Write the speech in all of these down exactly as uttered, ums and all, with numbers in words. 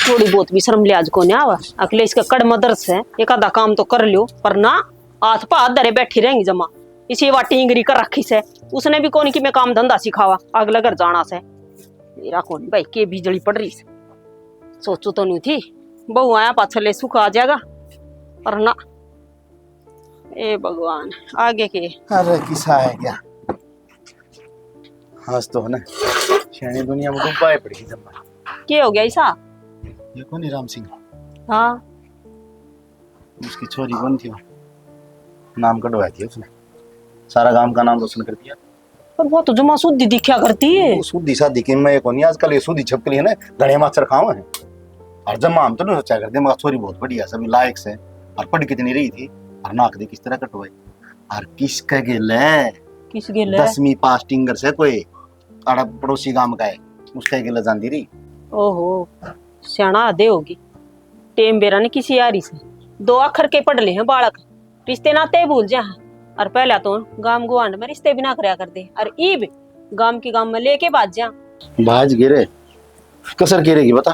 थोड़ी बहुत भी शर्म लिहाज को नहीं आवा। अगले इसके कड़ मदर से एक आधा काम तो कर लियो, पर ना, हाथ पा धरे बैठी रहेंगी जमा। इसी वा टींगरी कर रखी से, उसने भी कोनी कि मैं काम धंधा सिखावा, अगले घर जाना से। मेरा कोनी भाई के बिजली पड़ रही से, सोचू तो नहीं थी बहू आया पाछले सुख आ जाएगा, पर ना। ए भगवान, आगे के? अरे किसा है क्या? आज तो है ना, सियाणी दुनिया में डूबा है पड़ी जम्मा। के हो गया ईसा? ये कौन है राम सिंह? हाँ। उसकी छोरी कौन थी वो? नाम कटवा दिया उसने, सारा गांव का नाम रोशन कर दिया। पर वो तो जमा शुद्धि दिखा करती है। वो शुद्धि शादी की मैं कोनी, आजकल ये शुद्धि छपकली है ना, घणे माचर खाव है। और जमा हम तो नहीं सोचा करते, मगर छोरी बहुत बढ़िया, सभी लायक से, और पढ़ कितनी रही थी, और नाक दी किस तरह कटवाई, और किसके गेले? किस गेले? दसवीं पास टिंगर से कोई, आड़ा पड़ोसी गांव का है, उसके गेले जांदी रही। ओहो, सियाणा आदे होगी। टेम बेरा ने किसी यारी से दो अखर के पढ़ ले हैं बालक, रिश्ते नाते ही भूल जा। और पहला तो गांव गुआंढ में रिश्ते भी ना करया कर दे, और ईब गांव की गांव में लेके भाज जा। भाज गिरे, कसर के रहेगी बता।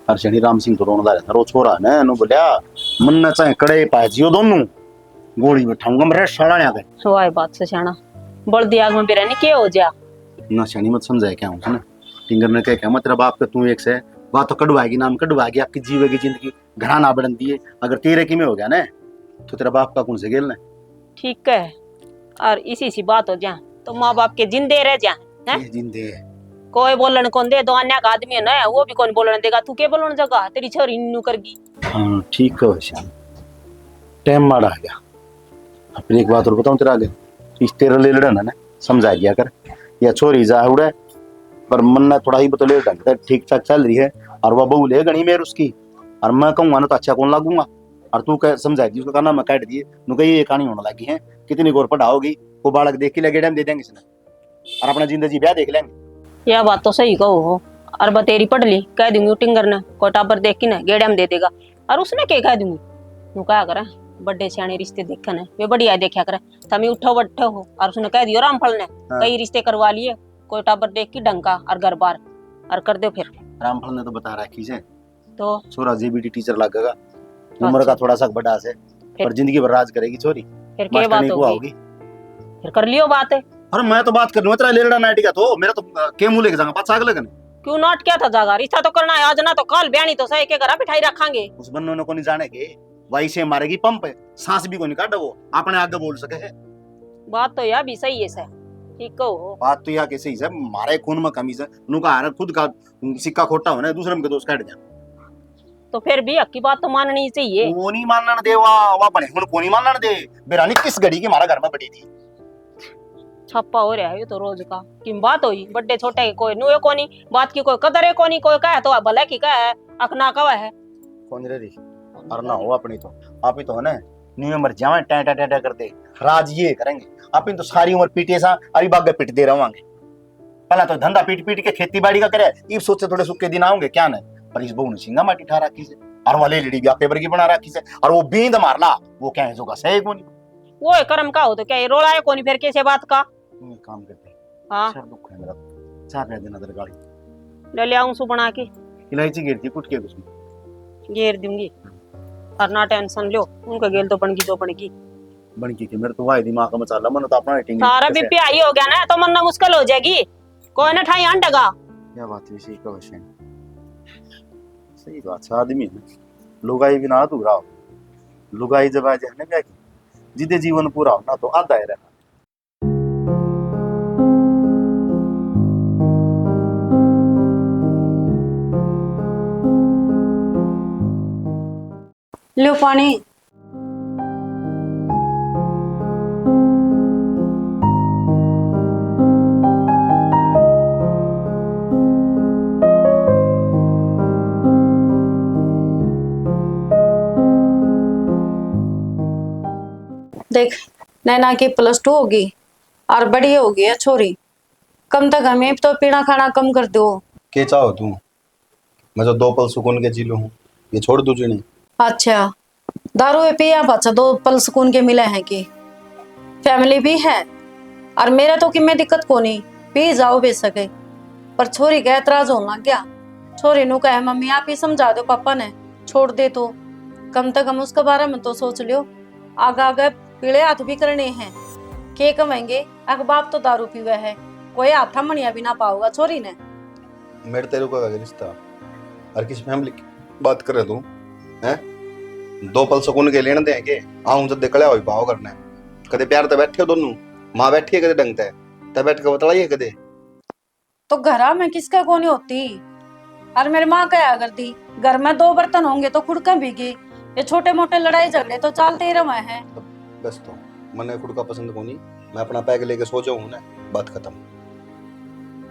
और सियाणी राम सिंह तो रोणदा रहता, रो छोरा ने नु बोलिया, मन्ने चाहे कड़े पाए जियो दोनों, गोली बैठाऊंगा मैं साला ने आके। वाह बात से सियाणा, बल दियाग में बेरा ने के हो जा। ना सियाणी मत समझाए क्या हूँ ना, टिंगर ने कह क्या मैं तेरा बाप का तू एक से, बात तो कड़वाएगी, नाम कड़वाएगी, आपकी जीवेगी जिंदगी। घरा ना बढ़न दिए। अगर तेरे किमे हो गया ना, तो तेरा बाप का कौन से गेल ने? ठीक है, और इसी सी बात हो जा, तो माँ बाप के जिंदे रह जा, हैं? ये जिंदे। कोई बोलन कौन दे, दो अन्य का आदमी है ना, वो भी कौन बोलन देगा, तू के बोलन जगह, तेरी छोरी न्यू करगी। हाँ, ठीक है श्याम, टाइम माड़ा आ गया। फिर एक बात और बताऊं तेरे आगे, इस तेरे ले लड़न है ना, समझा गया कर, या छोरी जा उड़े, पर मन ना थोड़ा ही बतले ढंग से ठीक ठाक चल रही है, और वह बहू ले घणी मेर उसकी, और मैं कहूँगा ना तो अच्छा कौन लागूंगा। और तू कह समझा दी, उसका कहना मैं काट दिए, नु कही ये कहानी होने लगी है, कितनी गौर पढ़ाओगी, वो बालक देख के लगे टाइम दे देंगे इसने, और अपना जिंदा जी ब्याह देख लेंगे। यह बात तो सही कहो हो। और बतेरी पढ़ ली, कह दूंगी टिंगर ने, कोई टाबर देख के ना गेड़े में दे देगा। और उसने के कह दूंगी, नु कहा करे, बड़े सियाणे रिश्ते देखे ने, वे बढ़िया देखा करे। तमी उठो बैठो हो, और उसने कह दियो रामफल ने, हाँ। कई रिश्ते करवा लिए, कोई टाबर देख के ढंग का और घर बार, और कर दो फिर। रामफल ने तो बता रखी से, तो छोरा जेबीटी टीचर लगेगा, उम्र का अच्छा। थोड़ा सा बड़ा से, फिर? पर जिंदगी भर राज करेगी छोरी। फिर के मास्टरनी बात को होगी? आओगी। फिर कर लियो बात। अरे मैं तो बात कर लूँ, तेरा लेलड़ा नाटी का तो, मेरा तो, अ, के मुंह लेके जाऊंगा, पाछा अगले कने। क्यों नाट क्या था जागा? रिश्ता तो करना है आज, ना तो कल ब्याहनी तो सही के घर बिठाई रखांगे। उस बन्नों ने को नहीं जाने के, वाई से मारेगी पंप, सांस भी को नहीं काटा वो, अपने आगे बोल सके है। बात तो यह भी सही है सर, ठीक कहो। बात तो यह के सही सर, मारे खून में कमी से, नुका हारा खुद का सिक्का खोटा होना है, दूसरे में के दोष काट दिया। तो फिर भी हक की बात तो माननी चाहिए। वो नहीं मानन दे, वा, वा बने हुन को नहीं मानन दे। बेरानी किस घड़ी की हमारा घर में बड़ी थी। छापा हो रहा है ये तो रोज का। किम बात होई, बड्डे छोटे के कोई नुए कोनी, बात की कोई कदर है कोनी, कोई कहे तो भले की कहे, अक ना कहे है। कौन रे री? और ना हो अपनी तो, आप ही तो है ना, नुए मर जावे, टै टै टै टै करते, राज ये करेंगे। आप ही तो सारी उम्र पीटे सा, अरे बागे पिटते रवांगे। पहला तो धंधा पीट पीट के खेती बाड़ी का करे, इब सोचे थोड़े सुखे दिन आओगे क्या ना, पर इस बहू ने सिंगा माटी ठा रखी से, और वाले लेडी भी आपे वर्गी बना रखी से, और वो बींद मार ला, वो क्या है जोगा सही कोनी। वो है कर्म का हो तो क्या ये रोला है कोनी, फिर कैसे बात का? तू एक काम करते, हाँ। सर दुख है मेरा, चाय पिया देना तेरे गाड़ी। ले ले आऊं सु बना के। इलायची घेर दी कुट के उसमें। घेर दूंगी, और ना टेंशन लो, उनका गेल तो बनगी जो बनगी। बनगी के मेरे तो वाई दिमाग में चाला, मन तो अपना टेंशन सारा भी पियाई हो गया ना, तो मन ना मुश्किल हो जाएगी, कोई ना ठाई अंडगा। क्या बात है, सही कहो सही। सही बात है, आदमी है ना, लुगाई बिना अधूरा हो, लुगाई जब आ जाए ना ब्याह की, जिदे जीवन पूरा हो ना तो आधा है रहना। लो पानी। देख, नैना की प्लस टू होगी और बड़ी होगी है छोरी। कम तक हमें तो पीना खाना कम कर दो। के चाहो तू? मैं तो दो पल सुकून के जी लूँ, ये छोड़ दूँ जीनी। अच्छा, दारू ए पिया पाछा दो पल सुकून के मिले हैं कि? फैमिली भी है, और मेरा तो किमे दिक्कत कोनी, पी जाओ बेशक, पर छोरी का एतराज होने लग गया। छोरी नु कहे, "मम्मी, आप ही समझा दो पापा ने, छोड़ दे तो।" कम से कम उसके बारे में तो सोच लियो, आगे आगे पीले हाथ भी करने हैं। के कहेंगे, "अख बाप तो दारू पीवे है, कोई हाथा मनिया भी ना पाओगा छोरी ने।" मेरे तेरे को क्या रिश्ता? और किस फैमिली की बात करे तू? हैं? दो पल सुकून के लेने दे के आऊं जब कल्या होई पाओ करने। कदे प्यार ते बैठे हो दोनों, माँ बैठी है कदे ढंग ते, तब बैठ के बतलाई है कदे? तो घरा में किसका कोनी होती? और मेरी माँ कहा करती, "घर में दो बर्तन होंगे तो खुड़के भीगे।" ये छोटे मोटे लड़ाई झगड़े तो चलते ही रहे हैं। बस तो, मने खुड़का पसंद कोनी, मैं अपना पैग लेके सो जाऊँ ना, बात खत्म।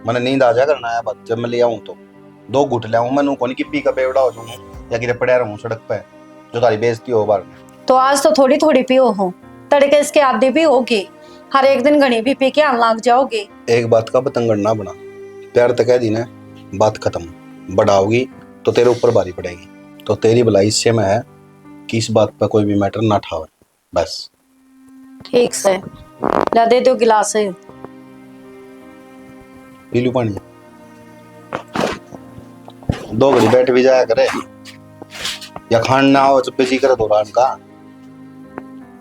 मने नींद आ जा करना है बात, जब मैं ले आऊँ तो दो घुट ले आऊँ, मैं नू कोनी कि पी का बेवड़ा हो जाऊँ या किते पड़ा रहूँ सड़क पे, जो तारी बेइज्जती हो बाहर। तो आज तो थोड़ी थोड़ी पियो हो, तड़के इसके आदि भी होगी। हर एक दिन घणी भी पी के आन लाग जाओगे। एक बात का बतंगड़ ना बना, प्यार तो कह दी ना, बात खत्म। बढ़ाओगी तो तेरे ऊपर भारी पड़ेगी। तो तेरी भलाई इससे में है कि इस बात पर कोई भी मैटर ना ठावे, बस। ठीक से, ला दे दो गिलास। पी लू पानी। दो घड़ी बैठ भी जाया करे, या खान ना हो चुप्पे जी करे दौरान का।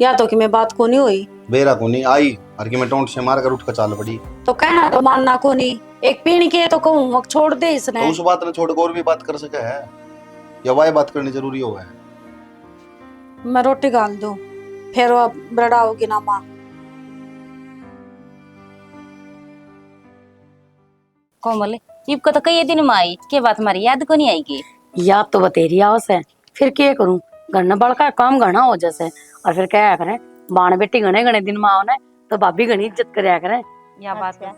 या तो कि मैं बात को नहीं हुई। बेरा को नहीं आई, और कि मैं टोंट से मार कर उठ कर चाल पड़ी। तो कहना तो मानना को नहीं, एक पीण के तो कहूँ, अब छोड़ दे इसने। तो उस बात ने छोड़ के और भी बात कर सके है, या वाई बात करनी जरूरी हो है? मैं रोटी घाल दूं, फिर वो बरड़ाओगी ना माँ। कोमल, इब का तो कई दिन में आई, के बात मारी याद को नहीं आएगी? याद तो बतेरी आओ से, फिर के करूं, घर में बड़का काम घना हो जैसे, और फिर क्या करें, बाण बेटी घने घने दिन में आओ ना, तो भाभी घनी इज्जत करया करें। या बात अच्छा। है।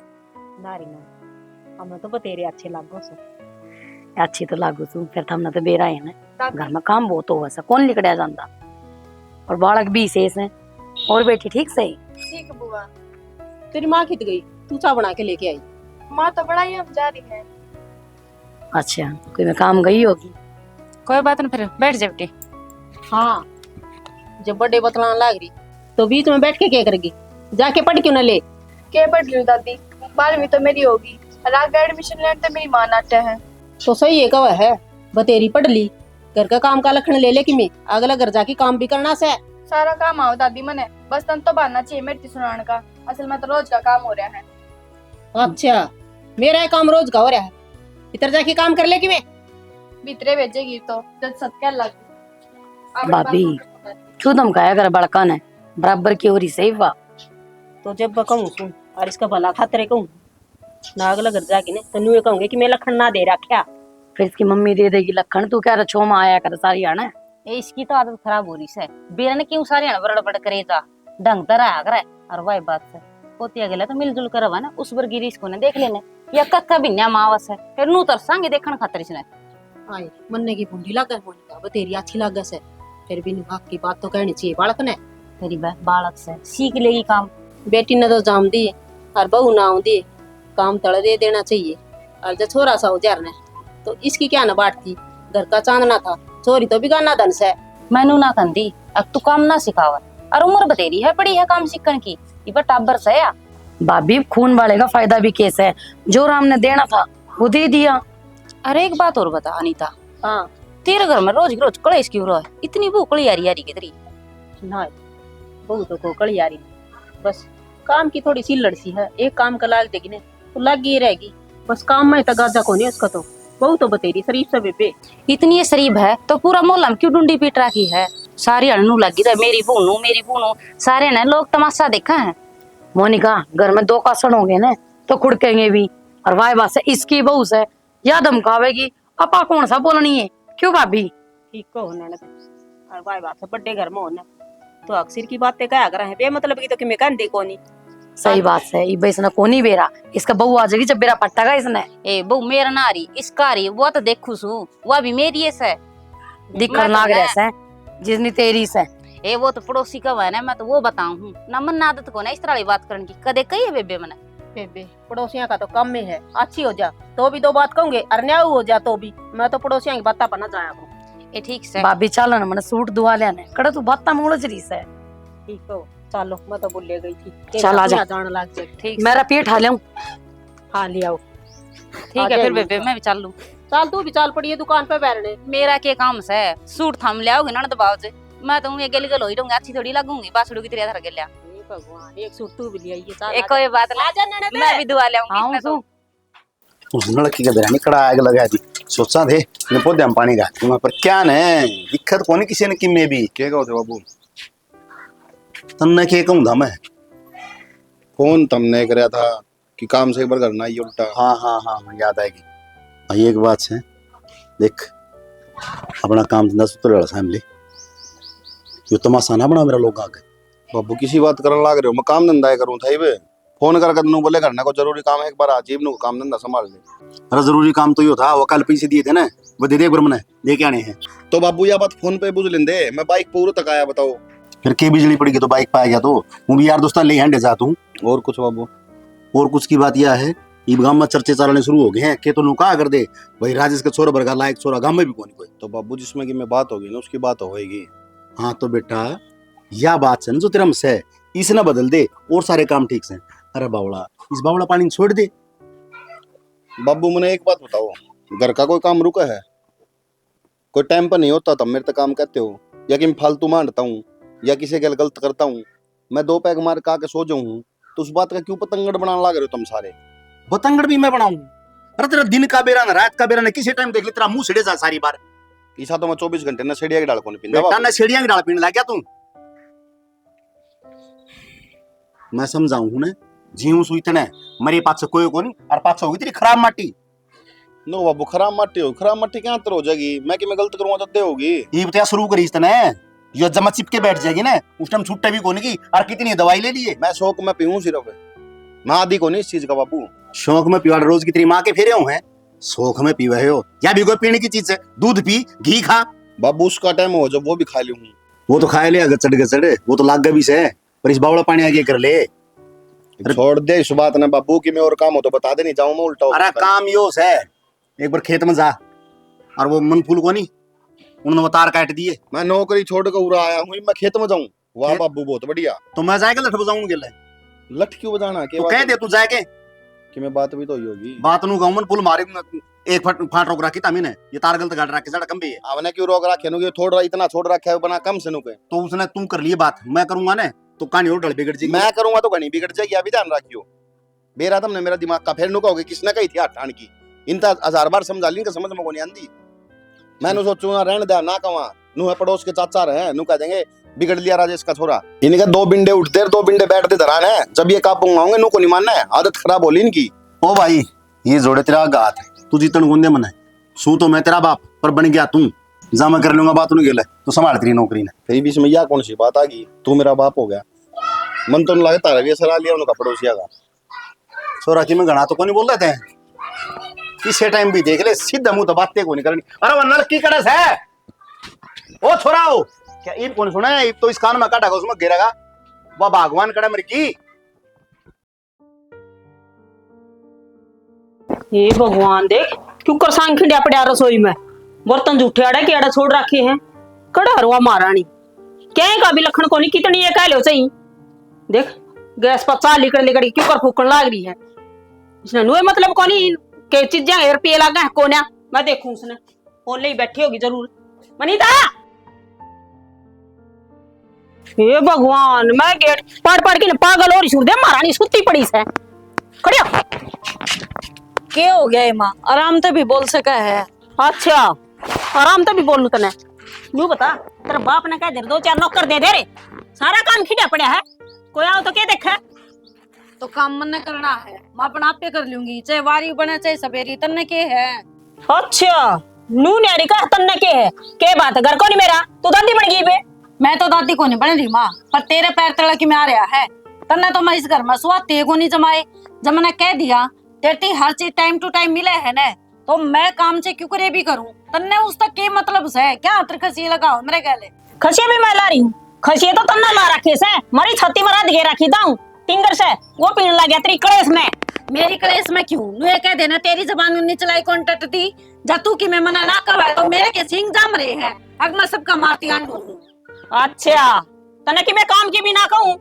दारी ना, हमें तो बतेरे अच्छे लागो सो। अच्छी तो लागू सू, फिर थमने तो बेरा है ना, दादी। घर में काम बहुत होवे से, कौन लिकड़या जांदा। और बालक भी शेष है। और बेटी ठीक सही? ठीक बुआ। तेरी माँ कित गई? तू चाय बना के लेके आई। माँ तो बड़ा ही हम जा रही है। अच्छा, कोई में काम गई होगी। कोई बात ना, फिर बैठ जा बेटी। हाँ, जब बड़े बतलान लाग रही तो बीच में बैठ के क्या करेगी? जाके पढ़ क्यों ना ले? के पढ़ रही हूँ दादी, बारहवीं तो मेरी होगी और आगे एडमिशन लेने तो मेरी माँ नाटे है। तो सही है, कवा है, बतेरी पढ़ ली, घर का काम का लखण ले ले कि मैं अगला घर जाके काम भी करना से। सारा काम आओ दादी मने, बस तन तो बहाना चाहिए मेरे ती सुनाने का, असल में तो रोज का काम हो रहा है। अच्छा, मेरा ही काम रोज का हो रहा है, भीतर जाके काम कर ले कि मैं। भीतरे भेजेगी तो जब सत्या लग। भाभी, क्यों धमकाया कर बड़का ने, बराबर की हो रही सही वा। तो जब मैं कहूँ सुन, और इसका भला खातर कहूँ, ना अगला घर जाके ने, तो न्यू कहूंगे कि मैं लखण ना दे रख्या। फिर इसकी मम्मी दे देगी लखण, तू क्या रहा, छो में आया कर सारी आना। ए, इसकी तो आदत खराब हो रही से। बेरा ने क्यों सारी आना बड़बड़ करे जा, ढंग तो रहा करे। और वही बात से, पोतिया गेला तो मिलजुल कर रहा ना, उस वर्गी रीस को ने देख लेने। या कक्का भिन्या मावस है, फिर नू तरसांगे देखण खातर इसने। आए, मन्ने की भूंडी लागे, मोनिका बतेरी अच्छी लागे से, फिर भी नु हक की बात तो कहनी चाहिए बालक ने। तेरी बा-, बालक से सीख लेगी काम। बेटी ने तो जाम दी, और बहू ना आऊं दी, काम तले दे देना चाहिए। और जब छोरा सा हो जार ने, तो इसकी क्या न बात थी, घर का चांदना था, छोरी तो बिगाना धन से। मैनू ना कंदी, अब तू काम ना सिखावा, और उम्र बतेरी है, पड़ी है काम सीखण की, इब टाबर से या। भाभी, खून वाले का फायदा भी केस है, जो राम ने देना था, वो दे दिया। अरे, एक बात और बता अनीता। हाँ। तेरे घर में रोज की रोज कलेश क्यों रहा है? इतनी बहू कलियारी आ रही के तेरी? ना, बहू तो को कलियारी नहीं। बस काम की थोड़ी सी लड़सी है, एक काम का लाग देगी ने, तो लागी ही रहेगी। बस काम में तगाजा कोनी उसका तो। बहू तो बतेरी शरीफ से बेबे। इतनी ये शरीफ है, तो पूरा मोहल्ला में क्यों डुंडी पीट रखी है? सारी हणनू लगी रहे, "मेरी बहू नू, मेरी बहू नू।" सारे ने लोग तमाशा देखा है। मोनिका, घर में दो कासण हो गए ना, तो खुड़केंगे भी। और वाह बात से, इसकी बहू से या धमकावेगी, आपा कौन सा बोलनी है? क्यों भाभी? ठीक कहो ननद। और भाई बात है, बड़े घर में हो ना, तो अक्सर की बातें कहा कर हैं, बेमतलब की तो कि मैं कहन दे कोनी। सही बात है, इब इसने कोनी बेरा, इसका बहू आ जाएगी जब बेरा पट्टागा इसने। ए, बहू मेरा ना आ रही, इसका आ रही, वो तो देखू सू, वो भी मेरी है से। दिखर नाग रहा से, जिसनी तेरी से। ए, वो तो पड़ोसी का है ना, मैं तो वो बताऊं हूँ ना, मन आदत को ना इस तरह की बात करने की, कदे कही है बेबे मने। बेबे, पड़ोसियां का तो काम ही है, अच्छी हो जा तो भी दो बात कहूंगे, और न्याऊ हो जा तो भी। मैं तो पड़ोसियां की बातां पर ना जाया करूं। ए, ठीक से। भाभी, चालन, मैंने सूट दुआ लिया ने। कड़ा तू बातां में उलझ रही से। ठीक हो, चलो, मैं तो भूले गई थी। चल, आ जा। जान लग जाए। ठीक से। मेरा पेट खा लियाऊं। हाँ, ले आओ। ठीक है, फिर बेबे, मैं भी चल लूं। चल, तू भी चल पड़िए दुकान पे बैठने। मेरा के काम से? सूट थाम ले आओगे ननद बावज, मैं तो ये गल गल हो ही रहूंगी, अच्छी थोड़ी लगूंगी बासड़ू की तरह थारे गेल्या। हे भगवान, एक सूट तू भी ले आइए, चल, एक आ जा। कोई बात नहीं, आ जा ननद। मैं भी दुआ ले आऊंगी, हाँ, इतना तो। उस लड़की के बेरा नहीं कड़ा आग लगा दी। सोचा थे, मैं पौधे में पानी डाल दूंगा, पर क्या ने, दिक्कत कोनी किसी ने किमे भी। के कहो थे बाबू? तन्ने के कहूं था मैं? फोन तमने करया था कि काम से एक बार घर ना आइए उल्टा। हाँ, हाँ, हाँ, हाँ, याद आएगी। भाई, एक बात है, देख, अपना काम धंधा सुतर वाला सामने, यो तमाशा ना बना मेरा लोग आके। बाबू, किसी बात करन लाग रहे हो? मैं काम धंधा ही करूं था, इबे फोन करके नू बोले, घर ना को जरूरी काम है, एक बार आ जीव नू काम धंधा संभाल ले। अरे, जरूरी काम तो यो था, वो कल पैसे दिए थे ना, वो दे दे एक बार, मैंने दे के आने हैं। तो बाबू, या बात फोन पे बुझ लेंदे, मैं बाइक पूरे तक आया, बताओ। फिर के बिजली पड़ी गई तो बाइक पे आ गया, तो वो भी यार दोस्तां ले हंडे जा तू। और कुछ बाबू? और कुछ की बात यह है, इब गांव में चर्चे चालने शुरू हो गए हैं, के तो नू कहा कर दे, भाई, राजेश के छोरा बरगा लायक छोरा गांव में भी कोनी कोई। तो बाबू, जिसमें कि मैं बात होगी ना, उसकी बात होएगी। हाँ तो बेटा, या बात से ना जो तेरा में से, इसने बदल दे और सारे काम ठीक से। अरे बावला, इस बावला पानी छोड़ दे। बाबू, मने एक बात बताओ, घर का कोई काम रुका है? कोई टाइम पर नहीं होता, तब मेरे तक काम कहते हो, या कि मैं फालतू मांडता हूँ, या किसी गल गलत करता हूँ? मैं दो पैग मार का के सो जाऊँ हूँ, तो उस बात का क्यों पतंगड़ बनाने लग रहे हो तुम सारे? पतंगड़ भी मैं बनाऊँ? अरे, तेरा दिन का बेरा ना, रात का बेरा ना, किसी टाइम देख ले, तेरा मुंह सिड़े जा सारी बार। इसा तो मैं चौबीस घंटे नशेड़िया की डाल को नहीं पींदा बेटा, बाबू। नशेड़िया की डाल पीने लग गया तू। मैं समझाऊं हूं ने, जीव सू इतने, मेरे पाछे कोई कोनी, और पाछे होगी तेरी खराब माटी। नो बाबू, खराब माटी हो, खराब माटी क्या तर हो जाएगी? मैं कि मैं गलत करूंगा, तद्दे होगी। इब तो शुरू करी तने, यो जमा चिपके बैठ जाएगी ना, उस टाइम छुट्टे भी कोनी की, और कितनी दवाई ले लिए। मैं शौक में पीऊं सिर्फ, मैं आदी कोनी इस चीज का बाबू। शौक में पीवाड़ रोज की तेरी माँ के फेरे हो हैं, शौक में पीवे हो, या भी कोई पीने की चीज है, दूध पी, घी खा। बाबू, उसका टाइम हो जब वो भी खा लूं। वो तो खा ले गचड़ गचड़, वो तो लाग भी से। पर इस बावला पानी आगे कर ले। अरे छोड़ दे इस बात ने बाबू, कि मैं और काम हो तो बता दे, नहीं जाऊं मैं उल्टा अरे ऑफिस में। काम यो से, एक बार खेत में जा, और वो मन फूल को नहीं, उन्होंने वो तार काट दिए। मैं नौकरी छोड़ के उरा आया हूँ, मैं खेत में जाऊं? वाह खेत बाबू, बहुत बढ़िया। तो मैं जाके लठ बजाऊं के ले। लठ क्यों बजाना? के तो बात कह है? दे तू जाके। कि मैं बात भी तो हुई होगी। बात नू गाऊं मन फूल मारे, एक फट, फाट रोक रखी था मैंने, ये तार गलत काट रखे, जड़ा कम भी है। हमने क्यों रोक रखे नु? ये थोड़ा इतना छोड़ रखा है, बना कम से नु के। तो उसने तू कर लिए बात, मैं करूंगा ना, तो कहानी और ढल बिगड़ जाएगी। मैं करूंगा तो घणी बिगड़ जाएगी, अभी ध्यान रखियो। बेरा तुमने मेरा दिमाग का फेर नु कहोगे, किसने कही थी हाथ ठाण की? इन तो हजार बार समझा ली, इनका समझ में कोनी आंदी। मैं नु सोचूंगा, रहने दे, ना कहवा, नु है पड़ोस के चाचा रहे, नु कह देंगे, बिगड़ लिया राजेश का छोरा। इनके दो बिंडे उठते, दो बिंडे बैठते धरान है, जब ये काबू में होंगे, नु को नहीं मानना है, आदत खराब हो ली इनकी। ओ भाई, ये जोड़े तेरा आगा हाथ, तू जीतन गुंदे मने, सू तो मैं तेरा बाप, पर बन गया तू। जा मैं कर लूंगा बात उनके ले, तू संभाल तेरी नौकरी ने। तेरी बीच में या कौन सी बात आ गई? तू मेरा बाप हो गया, मन तो नहीं लगे तारा भी असर आ लिया उनका पड़ोसिया का। छोरा की मैं घना तो कोनी बोल रहे थे, किसी टाइम भी देख ले, सीधा मुंह तो बातें कोनी करनी। अरे वो नलकी कड़े से, ओ छोरा हो, क्या इब कौन सुना है? इब तो इस कान में काटा उसमें गिरेगा। वाह भगवान कड़े मर की। हे भगवान, देख, क्यों करसांग खिंड्या पड़ा रसोई में। बर्तन जूठे आड़े के आड़े छोड़ रखे हैं। कड़ा हरवा महारानी। क्या का भी लखण कोनी, कितनी ये कह लो सही। देख, गैस पर चाह लिकड़ लिकड़ के क्यों कर फूकण लाग रही है। इसने नुए मतलब कोनी, के चीजें हेर पिए लागा है कोन्या। मैं देखूं उसने। फोन ले ही बैठी होगी जरूर। मनीता! हे भगवान, मैं गेट पढ़ पढ़ के ना पागल हो रही हूँ। दे महारानी सुत्ती पड़ी से। खड़ी हो। के हो गया है माँ? आराम ते भी बोल सका है। अच्छा, आराम ते भी बोलूं तने। न्यू बता, तेरे बाप ने कह दे, दो चार नौकर दे दे रे। सारा काम खिंडा पड़ा है, कोई आओ तो के देखे? तो काम मन्ने करना है, मैं अपना आपे कर लूंगी, चाहे वारी बने चाहे सवेरी, तन्ने के है? अच्छा, नू न्यारी का तन्ने के है? के बात है, घर को नहीं मेरा, तू दादी बन गई बे? मैं तो दादी को नहीं बन रही माँ, पर तेरे पैर तले की मैं आ रहा है। तन्ने तो मैं इस घर में सुहाते को नहीं जमाए, जब मैंने कह दिया, तेरे ती हर चीज टाइम टू टाइम मिले है ना, तो मैं काम से क्यों करे भी करूं? तन्ने उस तक के मतलब से? क्या हाथ खसी लगाओ मेरे गले? खसिया भी मैं ला रही हूँ, खसिया तो तन्ने ला रखे से, मारी छाती में रात गे रखी दाऊं। टिंगर से, वो पीने लग गया तेरी कलेश में। मेरी कलेश में क्यों? नु ये कह देना, तेरी जबान उन्नी चलाई कौन टटती? जा तू कि मैं मना ना करवा तो मेरे के सींग जाम रहे हैं। अग मैं सबका मारती आंडू हूँ। अच्छा, तने कि मैं काम की भी ना कहूँ,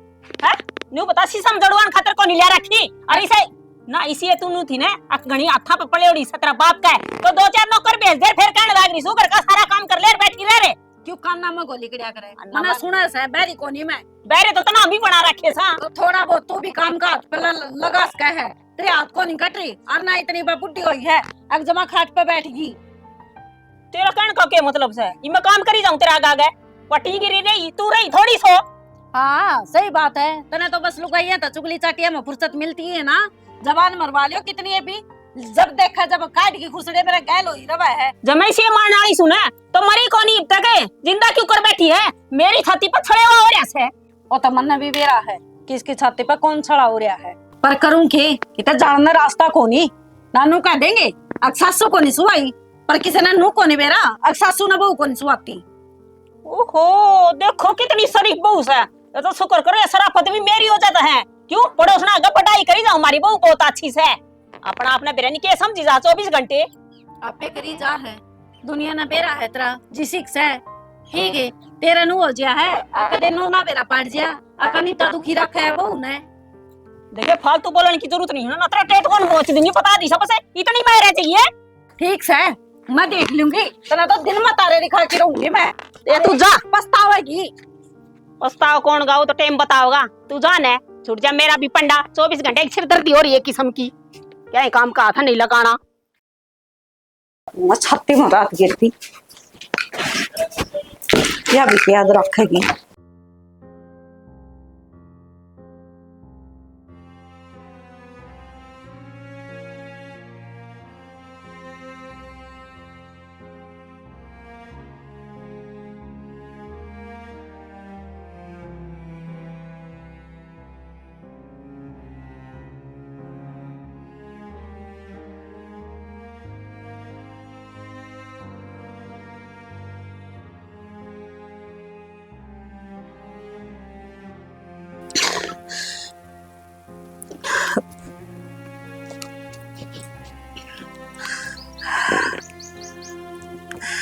हैं? न्यू बता, शीशम जड़वान खातर कोनी लिया रखी? अरे इसे ना, इसी ये तू नू थी ना, अक घणी हाथा पे पड़े उड़ी सतरा बाप का है, तो दो चार नौकर भेज दे, फिर कहने लाग रही सू, घर का सारा काम कर ले और बैठी रह रे। क्यों काना में गोली कड़िया करे? अन्ना मना मार। सुना से, बैरी कोनी मैं। बैरे तो तना भी बना रखे सा। तो थोड़ा बहुत तू भी काम का हाथ पे ल-, लगा सके है। तेरे हाथ को नहीं कट रही, और ना इतनी बा बुढ़ी हुई है, अक जमा खाट पे बैठ गई। तेरा कहने का क्या मतलब से? ये मैं काम करी जाऊं तेरा आगे आगे? पटी गिरी रही, तू रही थोड़ी सो। हाँ, सही बात है। तने तो बस लुगाइयां तो चुगली चाटिया में फुर्सत मिलती है ना, जबान मरवा लियो कितनी है भी। जब देखा जब काट की खुसड़े मेरा गैल होई रवा है। जब मैं इसे मारने वाली सुना तो मरी कोनी अब तक, जिंदा क्यों कर बैठी है? मेरी छाती पर छड़े हुआ हो रहा है। वो तो मन्ने भी बेरा है कि इसकी छाती पर कौन छड़ा हो रहा है, पर करूं के? किते जान ना रास्ता कोनी। नानू कह देंगे, अक सासू कोनी सुवाई, पर किसी ने नू कोनी बेरा, अक सासू ने बहू कोनी सुवाती। ओहो, देखो कितनी शरीफ बहू से। ये तो शुक्र करो, ये शराफत भी मेरी हो जाता है। क्यों? पड़ोसना आगे बड़ाई करी जाओ, हमारी बहू बहुत अच्छी से। अपना आपने बेरा नहीं के समझी जा चौबीस घंटे। आपे करी जा है, दुनिया ना बेरा है तेरा, जिसिक से। ठीक है, तेरा नू हो जिया है, आका दे नू ना बेरा पाट जिया, आका नहीं तो दुखी रखा है बहू ने। देखे, फालतू बोलने की जरूरत नहीं है ना, तेरा टेट कौन पहुंच देंगी, बता दी सबसे, इतनी मेहर चाहिए। ठीक से, मैं देख लूंगी, तेरा तो दिन में तारे दिखा के रहूंगी मैं। ये तू जा। पछतावेगी। पछताव कौन गा, वो तो टाइम बताओगा। तू जा ने, छूट जा मेरा भी पंडा, चौबीस घंटे एक सिरदर्दी हो रही है किस्म की। क्या है काम का हाथ नहीं लगाना। मैं छाती में रात गिरती, या भी याद रखेगी।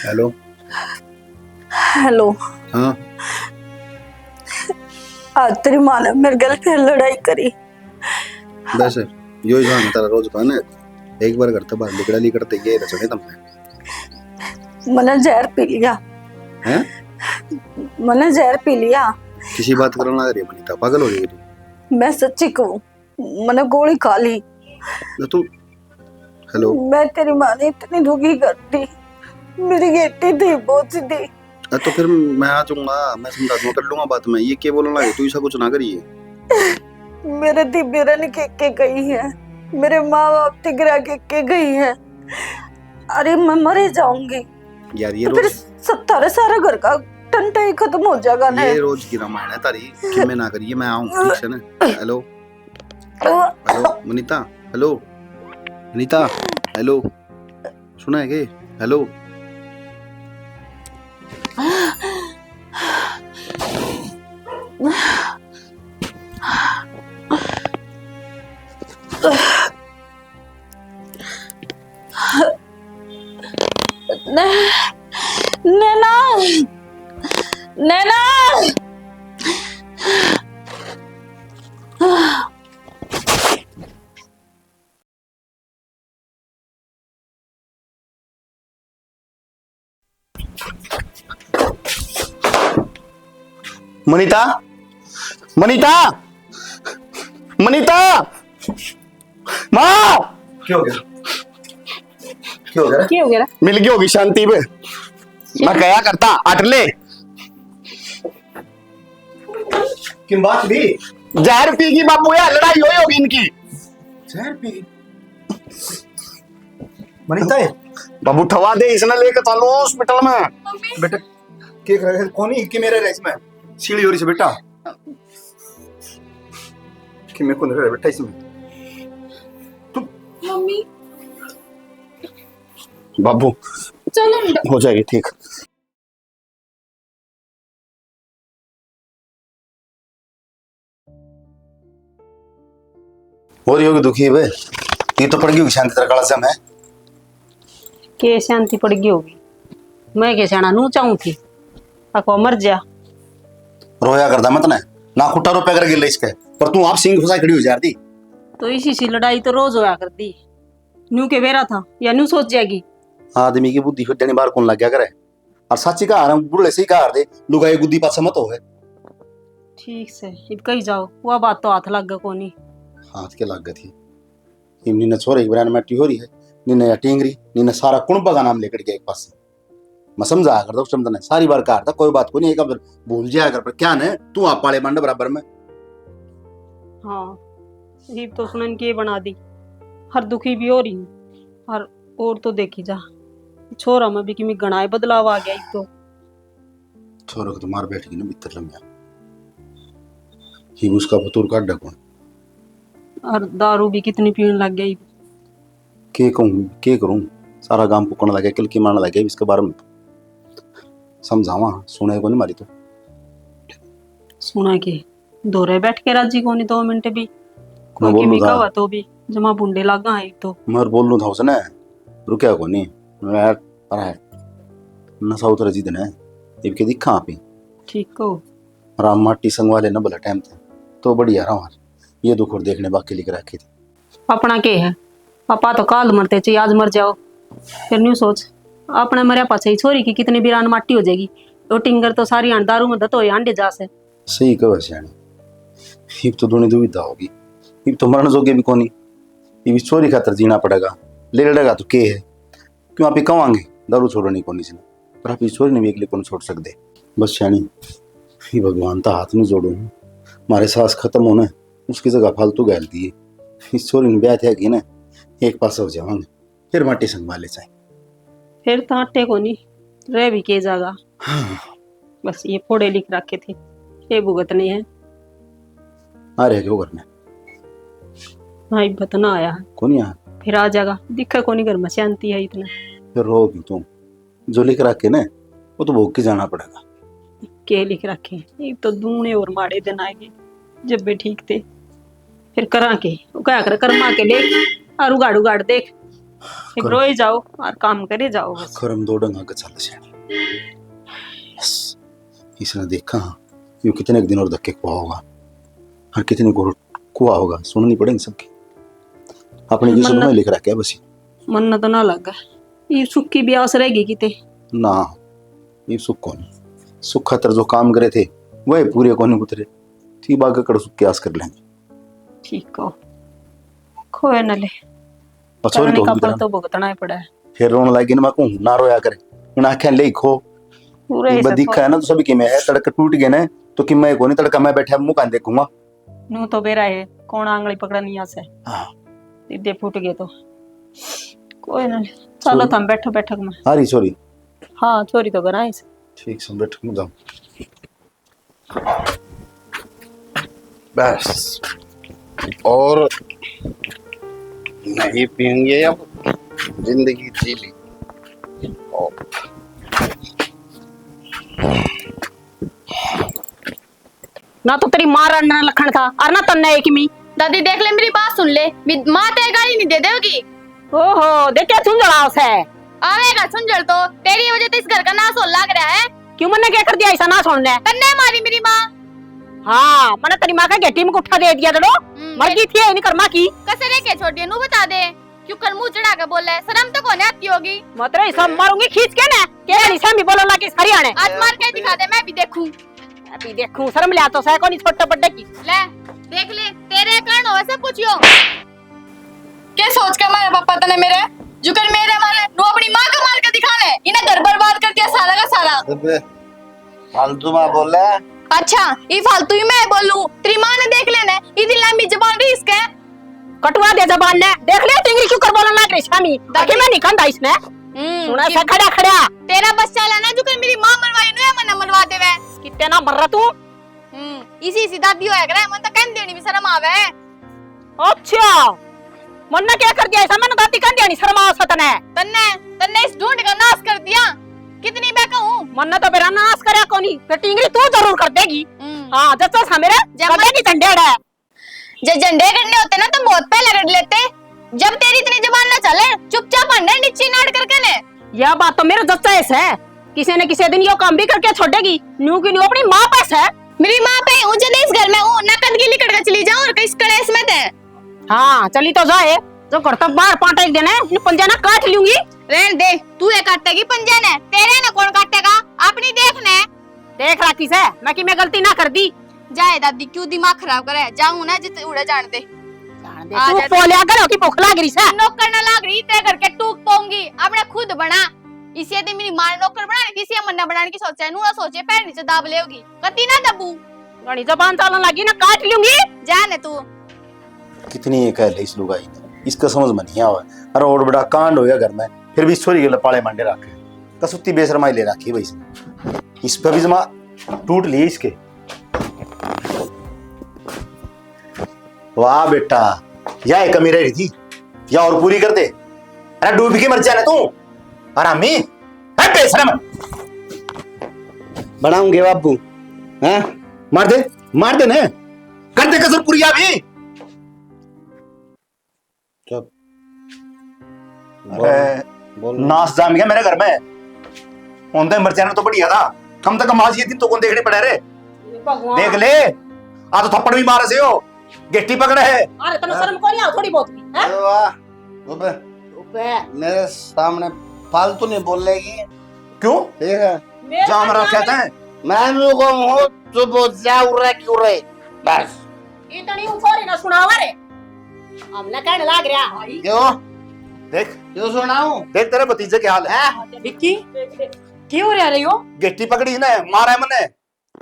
हेलो। हेलो। हाँ। आज तेरी माँ ने मेरे गल फिर लड़ाई करी। बस, यो ही बहाना तेरा रोज का ना, एक बार घर तै बाहर निकला नहीं करते, ये रचने तुमने। मैंने जहर पी लिया। हैं? मैंने जहर पी लिया। किसी बात करने लग रही है, मनीता, पागल हो गई तू? मैं सच्ची कहूँ, मैंने गोली खा ली। ना तू, हेलो। मैं तेरी माँ ने इतनी दुखी कर दी, मेरी गेटी थी, बोझ थी। आ, तो फिर मैं आ जाऊंगा, मैं समझा दूंगा, कर लूंगा बात मैं। ये क्या बोलने लगे? तू ऐसा कुछ ना करिए। मेरे थी बेरा ने के, के गई है, मेरे माँ बाप थी गिरा के, के गई है। अरे, मैं मरे जाऊंगी। यार, ये तो फिर रोज स-, थारे सारे घर का टंटा ही खत्म हो जाएगा ना। ये रोज की रामायण है तारी, कि मैं ना करिए, मैं आऊँ, ठीक है ना? हेलो। हेलो, मनीता, हेलो। मनीता, हेलो। सुना है के? हेलो। नै-, नैना, नैना। मनीता, मनीता, मनीता, माँ। क्या हो गया? क्या हो गया? क्या हो गया? मिल गई होगी शांति पे। मैं कहा करता, अटले। किन बात भी? जहर पी गई बाबू, यार लड़ाई हुई होगी इनकी। जहर पी गई? मनीता है? बाबू ठवा दे, इसने लेके चलो हॉस्पिटल में। बेटा, के करे कोनी कि मेरे रेस में सीढ़ी हो रही से बेटा। कि मैं कौन रहा बेटा इसमें? तू मम्मी। बाबू, चलो बेटा। हो जाएगी ठीक। और योगी दुखी है बे, ये तो पड़ गई होगी शांति तेरे कालजा में। के शांति पड़ गई होगी? मैं के स्याणा नू चाहूं थी, अको मर जा। रोया करदा मत ने, ना खुट्टा रोपया कर गिल्ले इसके, पर तू आप सींग फंसा खड़ी हो जा रही। तो इसी सी लड़ाई तो रोज होया करती। न्यू के बेरा था या न्यू सोच जाएगी? आदमी की बुद्धि फिर जनी बाहर कौन लग गया करे? और साची का हार बुढ़ले से ही का हार दे, लुगाई गुद्दी पाछे मत होवे। ठीक से, इब कही जाओ, वह बात तो हाथ लग गया कोनी। हाथ के लग गई थी। इब नीने छोरे की बरान माटी हो रही है, नीने या टींग रही, नीने सारा कुणबा का नाम लेकर गया एक पास। मैं समझाया करता उस टाइम तने, सारी बार कहा था, कोई बात कोनी, एक बार भूल जाया कर, पर क्या ने, तू आप पाले मांडे बराबर में। हाँ, इब तो सुनन के बना दी, हर दुखी भी हो रही हूँ, हर और तो देखी जा, छोरा में भी किमी घणा ही बदलाव आ गया इब तो। छोरा को तो मार बैठ गई ना भीतर लम्या, ही उसका फतूर काट कौन। और दारू भी कितनी पीने लग गई। के कहूँ, के करूँ? सारा गांव फूकण लगे, किलकी मारने लगे इसके बारे में। समझावा, सुने कोनी मारी तो। सुना के धोरे बैठ के राजी कोनी दो मिनट भी। मैं बाकी बोलूँ भी था। कहा तो भी जमा बुंडे लागा है तो। मैं बोलूँ था उसने, रुकया कोनी। यार, पर है, नशा उतर जी देना है। इब के दिखा आप ही। ठीक हो। राम माटी संगवा लेना भला टाइम थे, तो बढ़िया रहा। ये दुख और देखने बाकी लिख रखे थे। अपना के है, पापा तो काल मरते चाहिए, आज मर जाओ। फिर न्यू सोच, अपने मरया पाछे ही छोरी की कितनी बिरान माटी हो जाएगी। वो टिंगर तो सारी हांड दारू में धत होए हांडे जा से। सही कहे सियाणी, इब तो दुनी दुविधा होगी, इब तो मरण जोगे भी कोनी, इब इस छोरी खातर जीना पड़ेगा, ले लड़ेगा तो के है, क्यों आप ही कवांगे, दारू छोड़नी कोनी सी ना, पर आप इस छोरी ने भी एकली कोनी छोड़ सकते। बस सियाणी, ये भगवान ता हाथ नहीं जोड़ू हूँ, मारे सांस खत्म होने, उसकी जगह फालतू गैल दिए, इस छोरी ने ब्याह त्यागी ना, एक पास हो जावांगे। फिर माटी संग माले चाहे। फिर तो आटे कोनी, रह भी के जागा। हाँ। बस ये फोड़े लिख रखे थे, ये भुगतने हैं। आ रहे क्यों घर में? हाँ, इब तो ना आया। कोनी आया? फिर आ जागा, दिखे कोनी घर में शांति है इतना। फिर रो क्यों तू? जो लिख रखे ना, वो तो भोग के जाना पड़ेगा। के लिख रखे? ये तो दूने और माड़े दिन आएंगे, जब भी ठीक थे। फिर करा के, वो क्या कर, कर्मा के लेख और उगाड़ उगाड़ देख। फिर कर- रोए जाओ और काम करे जाओ बस। कर्म दो डंगा के चल सियाणी। बस, इसने देखा, हाँ, यू कितने दिन और धक्के खुआ होगा और कितने को कुआ होगा, सुननी पड़ेगी सबकी। अपनी की मन्नत सुनना लिख रखा है बस। मन्नत ना लगा, ये सुख की भी आस रहेगी किते? ना, ये सुख कोनी। सुख खातर जो काम करे थे, वह पूरे कोनी उतरे। ठीक बाग कड़ सुख की आस कर लेंगे। ठीक हो, खोए न ले। अच्छा, और करने का फल तो भुगतना ही पड़ा है। फिर रोन लागी ना, मैं कहूँ ना रोया करे, इन आंखें ले खो। पूरे ही बदी सफर। है ना, तो सभी के में है, तड़के टूट गए ना, तो कि मैं कोनी, तड़का मैं बैठा मुंह कान देखूंगा। नू तो बेरा है, कौन आंगली पकड़ा नहीं आसे। हाँ। दीदे फूट गए तो। कोई ना, चलो छोड़। तुम बैठो बैठक में। अरे छोरी। हाँ, छोरी तो घर आई से। ठीक से बैठक में जाओ। बस, और नहीं पियेंगे अब, जिंदगी जी ली। और ना तो तेरी माँ रा ना लखन था, और ना तन्ने एक मी। दादी, देख ले, मेरी बात सुन ले, मी-, माँ ते गाली नहीं दे देगी। ओहो, देखे सुन जड़ा उसे। आवेगा सुन जड़ तो, तेरी वजह से इस घर का नाश होने लग रहा है। क्यों, मन्ने क्या कर दिया ऐसा नाश होने? तन्ने मारी मेरी माँ। हाँ, मन्ने तेरी माँ का गेटी में गुट्ठा दे दिया जड़ो। हम्म, मर गई थी, नहीं कर्मा की। कसर है क्या छोटी, नू बता दे। क्यों कर मुंह चढ़ा के बोले, शर्म तो कोने आती होगी। मत रे, सब मारूंगी खींच के ना। के नहीं, सामी बोलो ना कि सारी आने। आज मार के दिखा दे, मैं भी देखूं। अभी देखूं, शर्म ले तो सै कोनी छोटे बड्डे की। ले, देख ले, तेरे कारण हो सब कुछ यो। के सोच के मारे पापा तने मेरे? जुकर मेरे मारे, नु अपनी माँ का मार के दिखा ले। इन्हें घर बर्बाद कर दिया सारा का सारा। अबे, फालतू में बोले। अच्छा, ये फालतू ही मैं बोलूं? तेरी माँ ने देख लेने, इतनी लंबी जबान रही इसके। कटवा दे जबान ने। देख ले, टिंगरी क्यों कर बोलन लाग रही सामी। ताकि मैं नहीं खांदा इसने। हम्म, सुना कि सा खड़ा खड़ा। तेरा बस चला ना, जुकर मेरी माँ मरवाई नु है, मन्ना मरवा देवे। कितने ना मर रहा तू? हम्म, इसी, इसी दादी होया करे, मन तो कहन देनी भी शर्म आवे। अच्छा, मन्ना क्या कर दिया ऐसा? मैंने दादी कहन देनी शर्म आवे सा तने। तन्ने, तन्ने इस ढूंढ का नाश कर दिया। कितनी मैं कहूँ? मन्ना तो मेरा नाश करया कोनी, फिर टिंगरी तू जरूर कर देगी। हम्म। हाँ, जब तो सा मेरे जब कर देगी झंडे अड़े। जे झंडे गड़ने होते ना तो बहुत पहले गड़ लेते। जब तेरी इतनी जबान ना चले, चुपचाप अंडे नीचे नाड़ करके ने। यह बात तो मेरे जच्चा है सै, किसी न किसी दिन यो काम भी करके छोड़ेगी। न्यू की न्यू अपनी माँ पे सै। मेरी माँ पे हूँ, जद इस घर में हूँ, नकद की लिकड़ के चली जाऊँ और इस कलेश में ते। हाँ, चली तो जाए, जो घर तक बाहर पाटा एक देना है, इन पंजा ना काट लूंगी। रहन दे, तू ये काटेगी पंजा ने, तेरे ने कौन काटेगा? अपनी देख ने। देख राखी सै, मैं कि मैं गलती ना कर दी। जाए दादी, क्यों दिमाग खराब करे? जाऊं ना जित उड़े जान दे। जान दे, आ तू जा। पोलिया करो कि भूख लाग रही सै। नौकर ना लाग रही, तेरे घर के टूक पाऊंगी, अपने खुद बना। इसे ते मेरी माँ ने नौकर बनाने की, इसे मन्ना बनाने की सोचा है, नू ना सोचे, पैर नीचे दाब लेगी। कती ना दबू। घणी जबान चालन लगी ना, काट लूंगी। जा ने तू। कितनी एक है इस लुगाई ने, इसका समझ में नहीं आवे। अरे और बड़ा कांड होया घर में, फिर भी छोरी के पाले मांडे रखे। कसुत्ती बेशरमाई ले रखी भाई इसने। इस पे भी जमा टूट लिए इसके। वाह बेटा, या एक कमी रह रही थी, या और पूरी कर दे। अरे डूब के मर जाना तू, हरामी, है बेशरम। बनाऊंगे बाबू, हैं? मार दे, मार दे ने, कर दे कसर पूरी अभी। चुप। अरे, बोल। नाश जाम गया मेरे घर में। होंदे मर जाना तो बढ़िया था, कम से कम आज ये दिन तो कौन देखने पड़ा रे। हे भगवान। देख ले, आ तो थप्पड़ भी मारे से हो, गेटी पकड़े है। अरे तने शर्म कोनी आवे थोड़ी बहुत भी, हैं? अरे वाह, ओबे, ओबे। मेरे सामने फालतू नहीं बोलेगी। क्यों? ठीक है। मेरे जाम सामने रखा था। मैं भी कहूँ, चुप हो जा, उरे की उरे। बस। इतनी ऊपर ही ना सुनावा रे। हमने कहने लाग रहा। क्यों? देख। क्यों सुनाऊं? देख तेरे भतीजे के हाल है। हैं? विक्की, के हो रहा रे यो? गेटी पकड़ी ने, मारा है मने।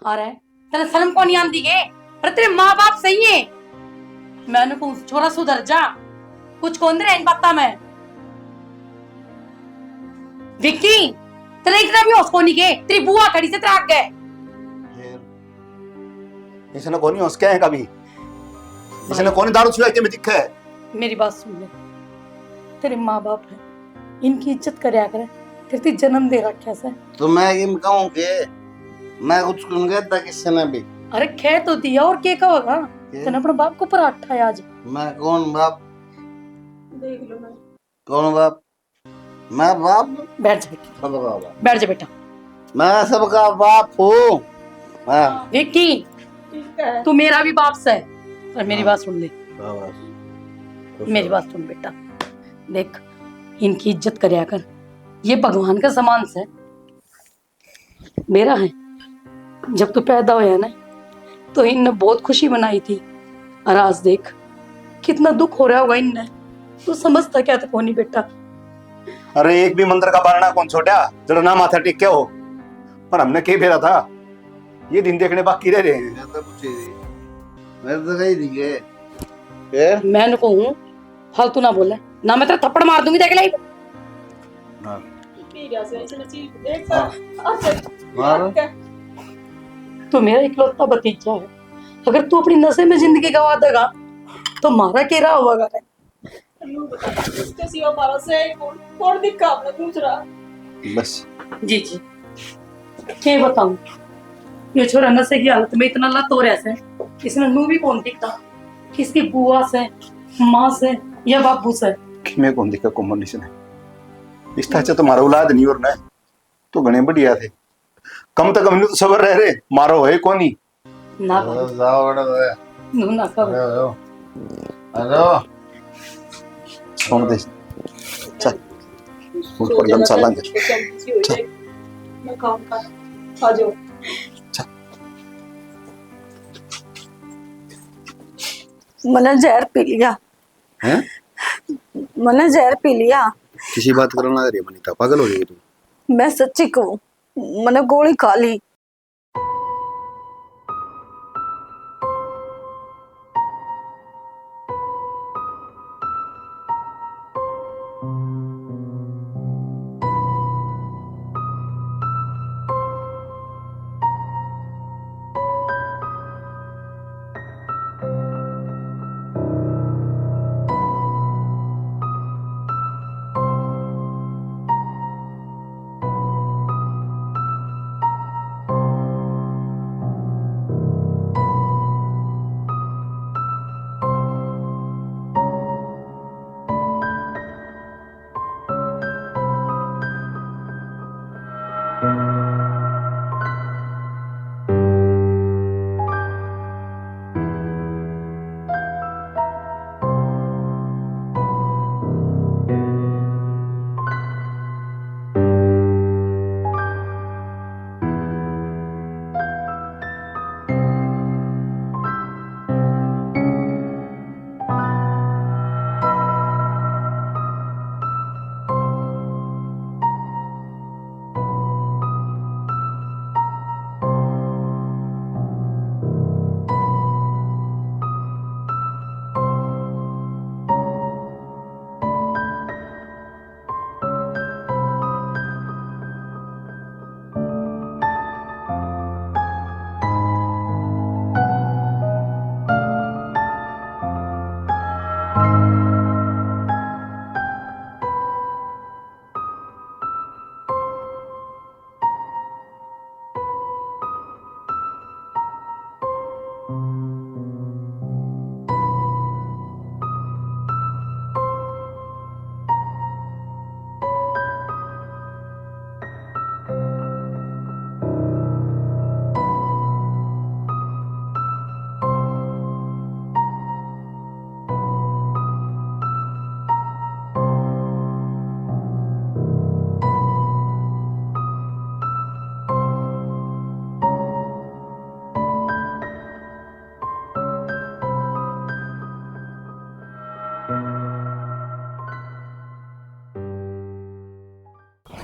अरे, तेरे शर्म को नहीं आंदी के? अरे, तेरे माँ बाप सही है। मैंने को छोरा सुधर जा, कुछ कौन रहा इन बातां में। विक्की, तेरे इतना भी होश कोनी के? तेरी बुआ खड़ी से तेरे आगे। फिर? इसने कोनी होश क्या है कभी? इसने कोनी दारू छुआ के में दिखे है? मेरी बात सुन ले, तेरे माँ बाप है, इनकी इज्जत करया करे, तेरे ते जन्म दे रखा से। तो मैं किम कहूँ के मैं कुछ कौन कहता किसी ने भी। अरे कह तो दिया, और के कहोगा? के? तने अपने बाप को ऊपर हाथ उठाया आज। मैं कौन बाप? देख लो मैं। कौन बाप? मैं बाप? बैठ जा बेटा। सबका बाप। बैठ जा बेटा। मैं सबका बाप हूँ। हाँ। विक्की, ठीक है। तू मेरा भी बाप से, पर मेरी हाँ। बात सुन ले। शाबाश। मेरी बात सुन बेटा, देख, इनकी इज्जत करया कर, ये भगवान का समान से। मेरा है, जब तू पैदा होया ना, तो इनने बहुत खुशी मनाई थी, और आज देख, कितना दुख हो रहा होगा इनने। तू समझता क्या था कोनी बेटा। अरे, एक भी मंदिर का बारना कौन छोड़ा, जड़ा ना माथा टेक के हो। पर हमने के बेरा था, ये दिन देखने बाकी रह रहे हैं। मैं तो पूछे नहीं। मैं तो कही नहीं गए। फिर? मैं कहूँ, फालतू ना बोले, ना मैं तेरा थप्पड़ मार दूंगी, देख ले। हाँ। पी गया से इसने चीज देख हाँ। अच्छा, मार। तू मेरा इकलौता भतीजा है, अगर तू अपनी नशे में जिंदगी गवा देगा, तो मारा के रहा होगा रे? इसके सिवा हमारा से कौन, कौन दिखा अपना दूसरा? बस। जी, जी। के बताऊं, ये छोरा नशे की हालत में इतना लत हो रहा है, इसने नू भी कौन दिखता, किसकी बुआ से, माँ से या बाबू से? मैं कौन दिखा कोमल इसने? इस तरह से तुम्हारा औलाद नहीं और ना, तो घणे बढ़िया थे। कम से कम इन्हें तो सबर रह रहे, मारो है कोनी। ना अरे भाई। जाओ, अरे, अरे। नू ना खावे। अरे, अरे। अरे। छोड़ दे। चल। ऊपर गमछा लांगे। चल। मैं काम कर। आ जाओ। चल। मैंने जहर पी लिया। हैं? मैंने जहर पी लिया। किसी बात करने लग रही है, मनीता? पागल हो गई तू? मैं सच्ची कहूँ, मैंने गोली खा ली।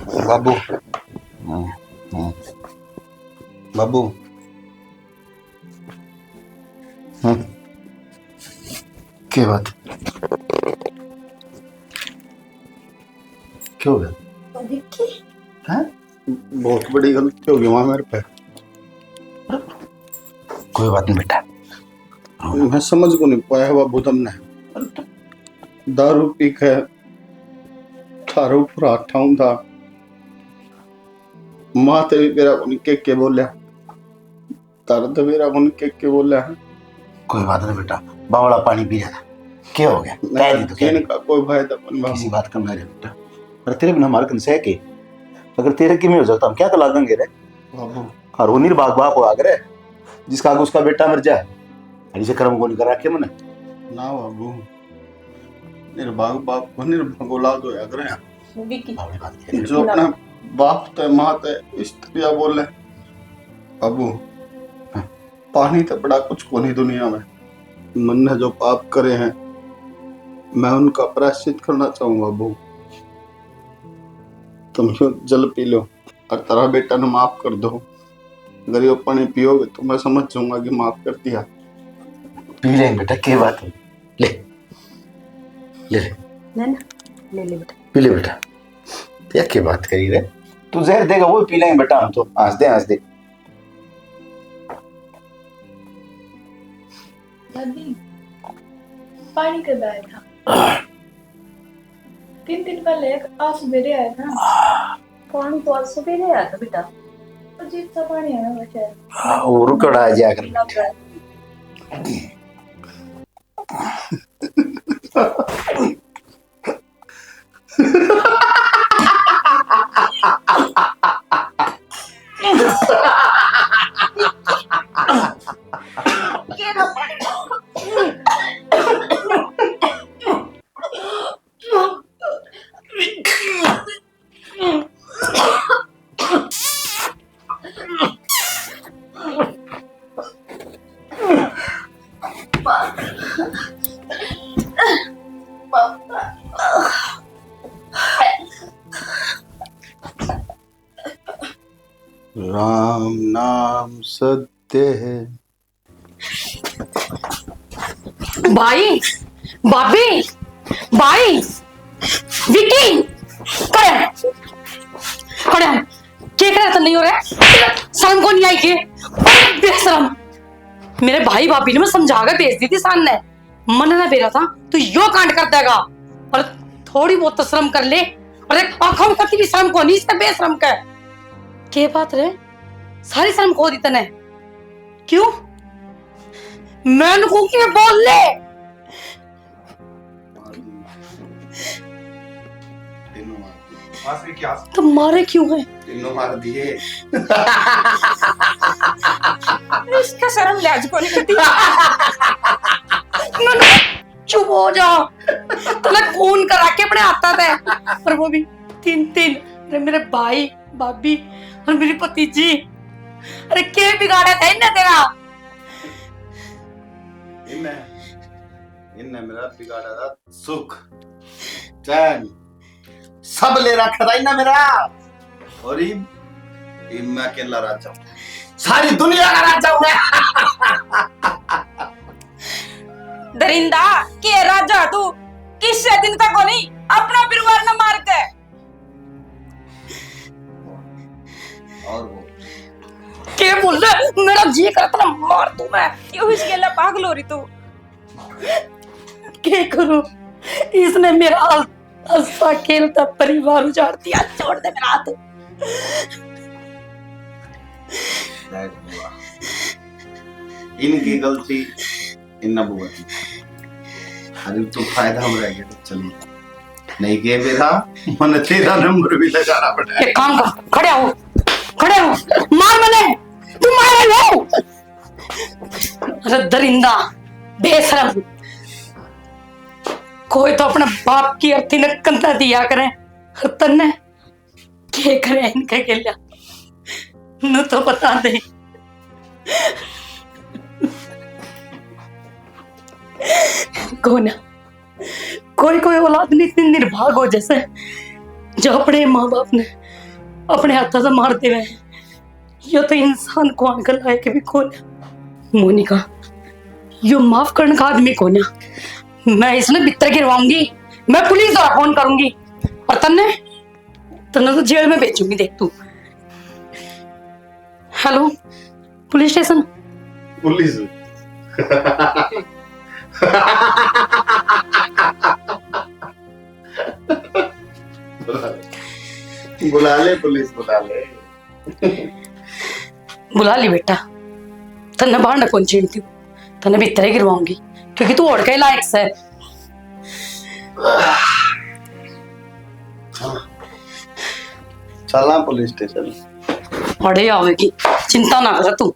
बाबू। हम्म, हम्म। बाबू। हम्म। के बात? क्यों हो गया? विक्की? हैं? बहुत बड़ी गलती हो गई वहाँ मेरे पे। कोई बात नहीं बेटा। मैं समझ को नहीं पाया बाबू तुमने। दारू पी के थारे ऊपर हाथ उठाऊं था। माँ ते भी मेरा उनके के बोलिया। दर्द मेरा मन के के बोला है। कोई बात नहीं बेटा, बावला पानी पी जा। क्या हो गया? मैं कह दी तो, कह दी। इनका कोई फायदा नहीं बाबू। किसी बात का ना रे बेटा, पर तेरे बिना हमारे कन से के? अगर तेरे किमें हो जाता, हम क्या कला देंगे रे? बाबू। और वो निर्भाग बाप हो आगरे, जिसका आगे उसका बेटा मर जाए। अड़ी से कर्म को नहीं कर रखे मने। ना बाबू, निर्भाग बाप को निर्भाग औलाद होया करे। विक्की। बावली बात कह। जो अपना बाप ते माँ ते इस तरह बोले, बाबू, हाँ। पानी तो बड़ा कुछ कोनी दुनिया में। मन ने जो पाप करे हैं, मैं उनका प्रायश्चित करना चाहूँ बाबू। तुम यो जल पी लो और तारा बेटा ने माफ कर दो। अगर यो पानी पियोगे तो मैं समझ जाऊंगा कि माफ कर दिया। पी ले बेटा, के बात है? ले, ले ले। ले ना, ले ले बेटा। पी ले बेटा। या के बात करी रे? तू जहर देगा वो पी लेंगे बेटा, हम तो हंस दे, हंस दे। दादी, पानी कब आया था? तीन दिन पहले एक आज सवेरे आया था। पानी तो आज सवेरे आया था बेटा। अजीब सा पानी आया हुआ शायद। हाँ, वो रुकड़ा आ जाकर। लग रहा है। राम नाम सत्य है। भाई, भाभी, भाई, विक्की, खड़े हो, खड़े हो। के करे तो नहीं हो रहा? शर्म को नहीं आई के? बेशरम। मेरे भाई भाभी ने मैं समझा के भेज दी थी सान ने। मन ना बेरा था, तू यो कांड कर देगा। और थोड़ी बहुत तो शर्म कर ले। अरे आंखों में कति भी शर्म को नहीं, इसने बेशरम का। के बात रे? सारी शर्म खो दी तने। क्यों? मैं उनको की बोल ले। तीनों मार दिए। मार से क्या? तो मारे क्यों है? तीनों मार दिए। इसका शर्म लिहाज को नहीं करती। चुप हो जा। तूने खून करा के अपने हाथा ते। और वो भी तीन तीन। अरे मेरे भाई, भाभी और मेरी भतीजी। अरे के बिगाड़ा था इन्हें तेरा? इन्हें, इन्हें मेरा बिगाड़ा था सुख, चैन, सब ले रखा था इन्हें मेरा। और इब, इब मैं अकेला राजा हूँ, सारी दुनिया का राजा हूँ मैं। दरिंदा, के राजा तू? किसे दिन तक को नहीं अपना परिवार न मार के। और वो के बोल रहा है? मेरा जी करता ना मार दूं मैं। क्यों इस गेला पागल हो रही तू? के करूं? इसने मेरा हंसता खेलता परिवार उजाड़ दिया। छोड़ दे मेरा हाथ। देख बुआ, इनकी गलती इन्ना बुआ थी। अरे तो फायदा हो रहा है तो चलो। नहीं के बेरा, मन तेरा नंबर भी लगाना पड़ा। एक काम कर, खड़े हो, खड़े हो, मार मने, तू मार रहे हो। अरे दरिंदा, बेशरम, कोई तो अपने बाप की अर्थी ने कंधा दिया करे, और तन्ने के करे इनके गेल्या? नु तो बता दे। कोना, कोई कोई औलाद नहीं इतनी निर्भाग हो जैसे। जो अपने माँ बाप ने अपने हाथों से मार देवे, यो तो इंसान को आने के लायक भी कोन्या। मोनिका, यो माफ करने का आदमी कोन्या। मैं इसने भीतर गिरवाऊंगी, मैं पुलिस द्वारा फोन करूंगी और तन्ने, तन्ने तो जेल में भेजूंगी। देख तू। Hello, police station. पुलिस। बुला ले पुलिस, बुला ले। बुला ली बेटा, तन्ने बाहर ना कौन छेड़ती, तन्ने भीतर ही गिरवाऊंगी, क्योंकि तू और के लायक से। चला पुलिस स्टेशन। अड़े आवेगी, चिंता ना कर तू।